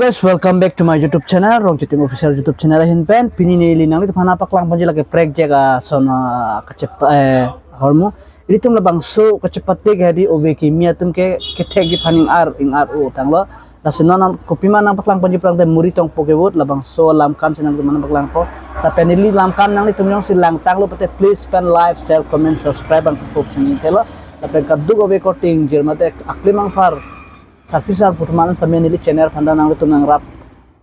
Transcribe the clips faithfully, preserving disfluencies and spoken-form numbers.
Guys, welcome back to my YouTube channel, Rongchitim Official YouTube channel ahin pen. Pini neli nanglitumphan paklang ponji lake prekjak ason, ah, kachep-, eh, ahormu. Ilitum labangso kachepatik hedi ove kimi atum ke kethekji aphan ing-ar, ing-ar-o tanglo. Lasi non nang kopima nangpaklang ponji pulangte muri tongpo kevut, labangso lamkan si nanglitum nangpaklangpo. Lapen neli lamkan nanglitum jongsi langtanglo pulote please pen like, share, comment, subscribe nangkepup si ning thelo. Lapen kadokave korte ingjir mate aklim angphar sarpi sarpo atum an sitame neli channel aphan ta nanglitum nangrap,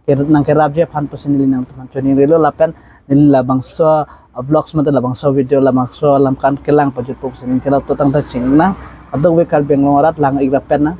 ke-, nangkerapji aphan pusi neli nanglitumphan choningrilo lapen neli labangso, ah, vlogs mate labangso video labangso lamkan kelang pajutpo pusi ning thelo. To tangte chingnang, kadokave Karbi Anglong arat lang-ik ra pen nang.